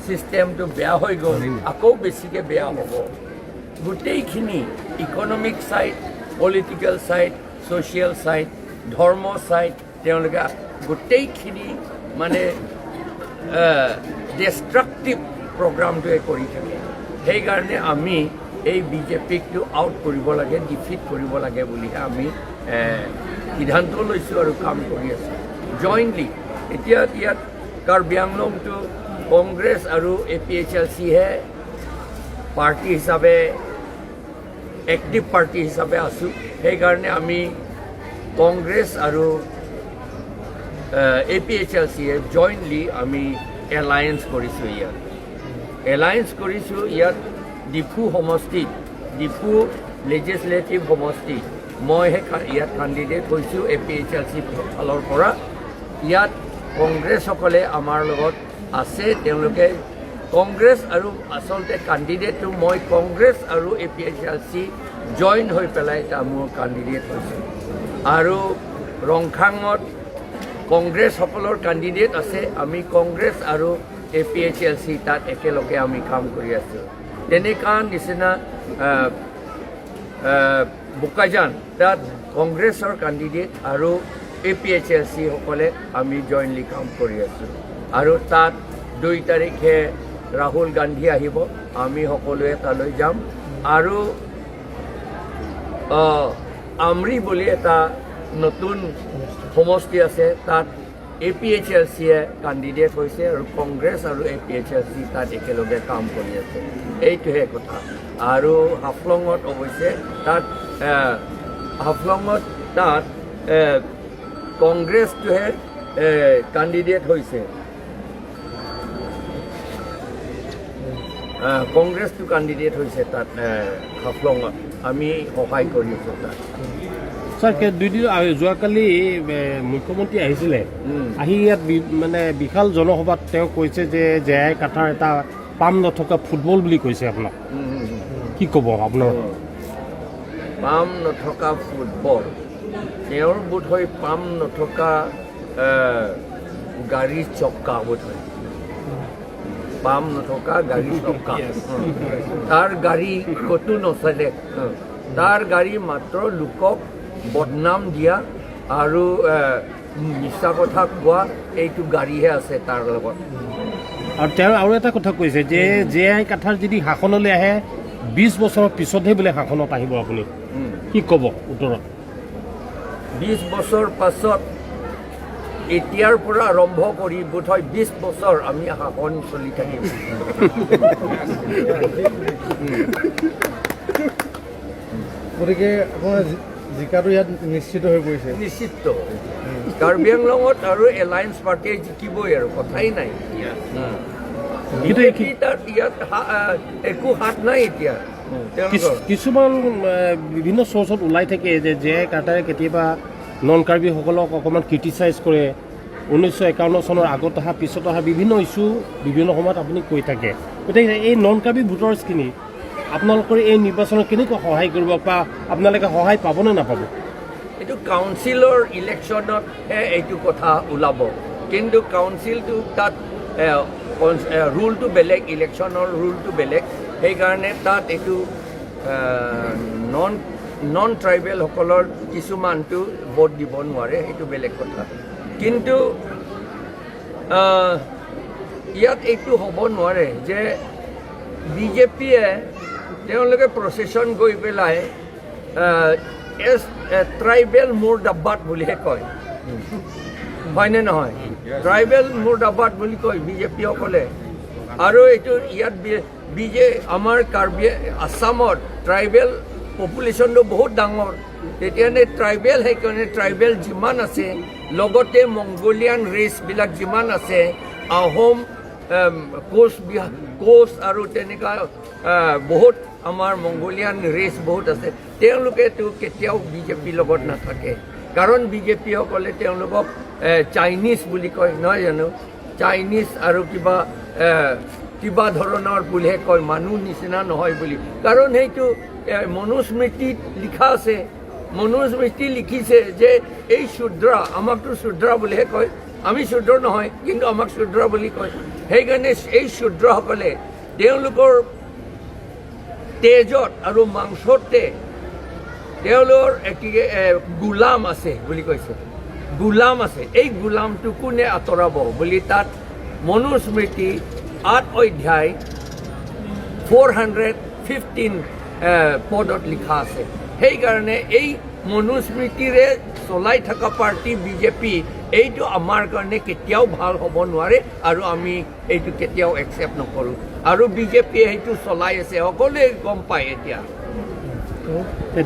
ছিষ্টেমটো বেয়া হৈ গ'ল, আকৌ বেছিকৈ বেয়া হ'ব। গোটেইখিনি economic side, political side, social side, ধৰ্ম ছাইড, তেওঁলোকে গোটেইখিনি মানে ডিষ্ট্ৰাক্টিভ প্ৰগ্ৰামটোৱে কৰি থাকে। সেইকাৰণে আমি এই বিজেপিকটো আউট কৰিব লাগে, ডিফিট কৰিব লাগে বুলিহে আমি সিদ্ধান্ত লৈছোঁ আৰু কাম কৰি আছোঁ জইণ্টলি। এতিয়া ইয়াত কাৰ্বি আংলংটো কংগ্ৰেছ আৰু এপিএইচএলচিহে পাৰ্টি হিচাপে, এক্টিভ পাৰ্টি হিচাপে আছোঁ। সেইকাৰণে আমি কংগ্ৰেছ আৰু এপিএইচএলচিয়ে জইণ্টলি আমি এলায়েন্স কৰিছোঁ। ইয়াত এলায়েন্স কৰিছোঁ। ইয়াত ডিফু সমষ্টিত, ডিফু লেজিছলেটিভ সমষ্টিত মইহে ইয়াত কেণ্ডিডেট হৈছোঁ এপিএইচএলচি ফালৰ পৰা। ইয়াত কংগ্ৰেছসকলে আমাৰ লগত আছে। তেওঁলোকে কংগ্ৰেছ আৰু আচলতে কেণ্ডিডেটটো মই কংগ্ৰেছ আৰু এপিএইচএলচি জইন হৈ পেলাই এটা মোৰ কেণ্ডিডেট হৈছোঁ। আৰু ৰংখাঙত কংগ্ৰেছসকলৰ কেণ্ডিডেট আছে। আমি কংগ্ৰেছ আৰু এপিএইচএলচি তাত একেলগে আমি কাম কৰি আছোঁ। তেনেকুৱা নিচিনা বোকাজান, তাত কংগ্ৰেছৰ কেণ্ডিডেট আৰু এপিএইচএলচিসকলে আমি জইণ্টলি কাম কৰি আছোঁ। আৰু তাত 2 তাৰিখে ৰাহুল গান্ধী আহিব, আমি সকলোৱে তালৈ যাম। আৰু আমৰি বুলি এটা নতুন সমষ্টি আছে, তাত এপিএইচএলচিয়ে কেণ্ডিডেট হৈছে আৰু কংগ্ৰেছ আৰু এপিএইচএলচি তাত একেলগে কাম কৰি আছে। এইটোহে কথা। আৰু হাফলঙত অৱশ্যে তাত হাফলঙত তাত কংগ্ৰেছটোহে কেণ্ডিডেট হৈছে। কংগ্ৰেছটো কেণ্ডিডেট হৈছে তাত হাফলঙত। আমি সহায় কৰি আছোঁ তাত। ছাৰ, দুদিন যোৱাকালি মুখ্যমন্ত্ৰী আহিছিলে। আহি ইয়াত মানে বিশাল জনসভাত তেওঁ কৈছে যে জে আই কাথাৰ এটা পাম নথকা ফুটবল বুলি কৈছে আপোনাক। কি ক'ব আপোনাৰ? পাম নথকা ফুটবল, তেওঁৰ বোধহয় পাম নথকা গাড়ীৰ চক্কা বোধহয়, পাম নথকা গাড়ীৰ চক্কা। তাৰ গাড়ী ক'তো নচলে। তাৰ গাড়ী মাত্ৰ লোকক বদনাম দিয়া আৰু মিছা কথা কোৱা, এইটো গাড়ীহে আছে তাৰ লগত। আৰু তেওঁ আৰু এটা কথা কৈছে যে জে আই কাথাৰ যদি শাসনলৈ আহে, 20 বছৰৰ পিছতহে বোলে শাসনত আহিব আপুনি। কি ক'ব উত্তৰত? 20 বছৰ পাছত, এতিয়াৰ পৰা আৰম্ভ কৰি বোধহয় 20 বছৰ আমি শাসন চলি থাকিম। গতিকে আপোনাৰ জিকাটো ইয়াত নিশ্চিত হৈ পৰিছে। নিশ্চিত। কাৰ্বি আংলঙত আৰু এলায়েন্স পাৰ্টীয়ে জিকিবই আৰু কথাই নাই। কিন্তু বিজেপি তাত ইয়াত একো হাত নাই এতিয়া তেওঁলোকৰ। কিছুমান বিভিন্ন চ'ৰ্চত ওলাই থাকে যে জে আই কাৰ্টাৰে কেতিয়াবা নন কাৰ্বিসকলক অকণমান ক্ৰিটিচাইজ কৰে। 1951 চনৰ আগত অহা, পিছত অহা বিভিন্ন ইছ্যু বিভিন্ন সময়ত আপুনি কৈ থাকে। গতিকে এই নন কাৰ্বি ভোটাৰ্ছখিনি আপোনালোকৰ এই নিৰ্বাচনত কেনেকুৱা সহায় কৰিব বা আপোনালোকে সহায় পাবনে নাপাব? এইটো কাউন্সিলৰ ইলেকশ্যনতহে এইটো কথা ওলাব। কিন্তু কাউন্সিলটো তাত ৰুলটো বেলেগ, ইলেকশ্যনৰ ৰুলটো বেলেগ। সেইকাৰণে তাত এইটো নন নন ট্ৰাইবেলসকলৰ কিছুমানটো ভোট দিব নোৱাৰে, সেইটো বেলেগ কথা। কিন্তু ইয়াত এইটো হ'ব নোৱাৰে যে বিজেপিয়ে তেওঁলোকে প্ৰচেছন গৈ পেলাই এছ ট্ৰাইবেল মুৰ্দাবাদ বুলিহে কয়, হয়নে নহয়? ট্ৰাইবেল মুৰ্দাবাদ বুলি কয় বিজেপিসকলে। আৰু এইটো ইয়াত আমাৰ কাৰ্বি আছামত ট্ৰাইবেল পপুলেশ্যনটো বহুত ডাঙৰ। তেতিয়াহ'লে ট্ৰাইবেল, সেইকাৰণে ট্ৰাইবেল যিমান আছে, লগতে মংগোলিয়ান ৰেচবিলাক যিমান আছে, আহোম, কোচ, কোচ আৰু তেনেকুৱা বহুত আমাৰ মংগোলিয়ান ৰেচ বহুত আছে। তেওঁলোকেতো কেতিয়াও বিজেপিৰ লগত নাথাকে, কাৰণ বিজেপিসকলে তেওঁলোকক চাইনিজ বুলি কয়, নহয় জানো? চাইনিজ আৰু কিবা কিবা ধৰণৰ বুলিহে কয়, মানুহ নিচিনা নহয় বুলি। কাৰণ সেইটো মনুস্মৃতিত লিখা আছে। মনুস্মৃতি লিখিছে যে এই শূদ্ৰ, আমাকতো শূদ্ৰ বুলিহে কয়, আমি শূদ্ৰ নহয়, কিন্তু আমাক শূদ্ৰ বুলি কয়। সেইকাৰণে এই শূদ্ৰসকলে তেওঁলোকৰ তেজত আৰু মাংসতে তেওঁলোকৰ কি গোলাম আছে বুলি কৈছে। গোলাম আছে, এই গোলামটো কোনে আঁতৰাব বুলি তাত মনুস্মৃতি 8 অধ্যায় 415 পদত লিখা আছে। সেইকাৰণে এই মনুস্মৃতিৰে চলাই থকা পাৰ্টি বিজেপি, এইটো আমাৰ কাৰণে কেতিয়াও ভাল হ'ব নোৱাৰে আৰু আমি এইটো কেতিয়াও একচেপ্ট নকৰোঁ। আৰু বিজেপিয়ে সেইটো চলাই আছে, সকলোৱে গম পায় এতিয়া।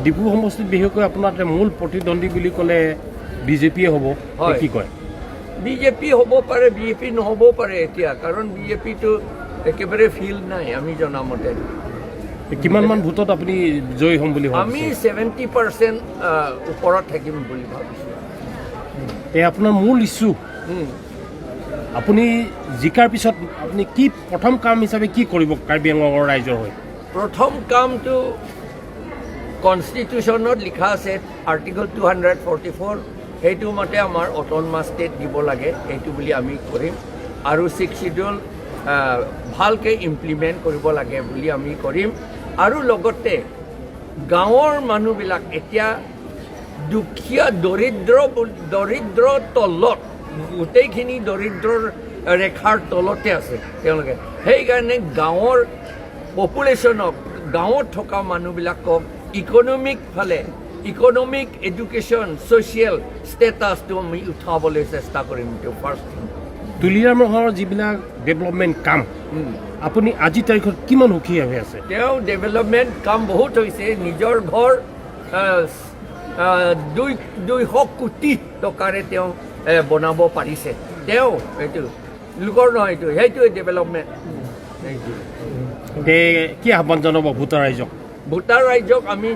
ডিফু সমষ্টিত বিশেষকৈ আপোনাৰ মূল প্ৰতিদ্বন্দ্বী বুলি ক'লে বিজেপিয়ে হ'ব? হয়। কি কয়? বিজেপি হ'ব পাৰে, বিজেপি নহ'বও পাৰে এতিয়া, কাৰণ বিজেপিটো একেবাৰে ফিল নাই আমি জনামতে। কিমানমান ভোটত আপুনি জয়ী হ'ম বুলি আমি ভাবিছে? 70% ওপৰত থাকিম বুলি ভাবিছোঁ। এই আপোনাৰ মূল ইছ্যু, আপুনি জিকাৰ পিছত আপুনি কি প্ৰথম কাম হিচাপে কি কৰিব কাৰ্বি আংলঙৰ ৰাইজৰ হৈ? প্ৰথম কামটো কনষ্টিটিউশ্যনত লিখা আছে, আৰ্টিকল 244, সেইটো মতে আমাৰ অট'নমাছ ষ্টেট দিব লাগে, সেইটো বুলি আমি কৰিম। আৰু ছিক্স চিডিউল ভালকৈ ইমপ্লিমেণ্ট কৰিব লাগে বুলি আমি কৰিম। আৰু লগতে গাঁৱৰ মানুহবিলাক এতিয়া দুখীয়া, দৰিদ্ৰ, দৰিদ্ৰ তলত, গোটেইখিনি দৰিদ্ৰৰ ৰেখাৰ তলতে আছে তেওঁলোকে। সেইকাৰণে গাঁৱৰ পপুলেশ্যনক, গাঁৱত থকা মানুহবিলাকক ইকনমিক ফালে, ইকনমিক, এডুকেশ্যন, ছ'চিয়েল ষ্টেটাছটো আমি উঠাবলৈ চেষ্টা কৰিম, এইটো ফাৰ্ষ্ট থিং। তুলিৰাম ৰংহাঙৰ যিবিলাক ডেভেলপমেণ্ট কাম, আপুনি আজিৰ তাৰিখত কিমান সুখী হৈ আছে? তেওঁ ডেভেলপমেণ্ট কাম বহুত হৈছে। নিজৰ ঘৰ আহ, আহ, 200 কোটি টকাৰে তেওঁ বনাব পাৰিছে। তেওঁ এইটো লোকৰ নহয়, এইটো সেইটোৱে ডেভেলপমেণ্ট, সেইটো। তে কি আহ্বান জনাব ভোটাৰ ৰাইজক? ভোটাৰ ৰাইজক আমি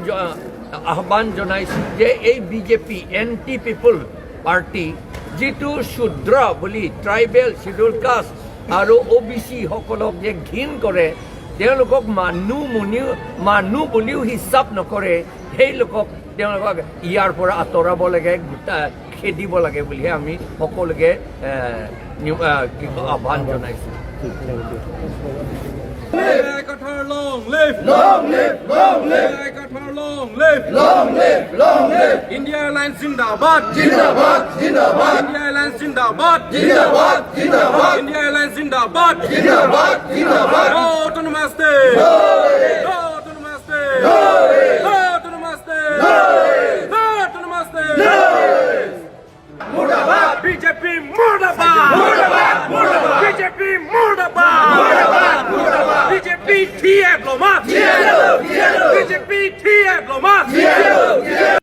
আহ্বান জনাইছোঁ যে এই বিজেপি এণ্টি পিপুল পাৰ্টি, যিটো শূদ্ৰ বুলি ট্ৰাইবেল, চিডিউল কাষ্ট আৰু অ' বি চি সকলক যে ঘিণ কৰে, তেওঁলোকক মানুহ মুনিও মানুহ বুলিও হিচাপ নকৰে, সেই লোকক তেওঁলোকক ইয়াৰ পৰা আঁতৰাব লাগে, গোটা খেদিব লাগে বুলিহে আমি সকলোকে কি কয়, আহ্বান জনাইছোঁ। Kathar long live! Long live! Long live! Kathar long live! Long live! Long live! India Alliance Zindabad! Zindabad! Zindabad! India Alliance Zindabad! Zindabad! Zindabad! India Alliance Zindabad! Zindabad! Zindabad! No autonomous state! No! No autonomous state! No! No autonomous state! No! No autonomous state! No! Murdabad! BJP Murdabad! Murdabad! Murdabad! BJP Murdabad! Murdabad! Murdabad! BJP TF Loma! BJP TF Loma!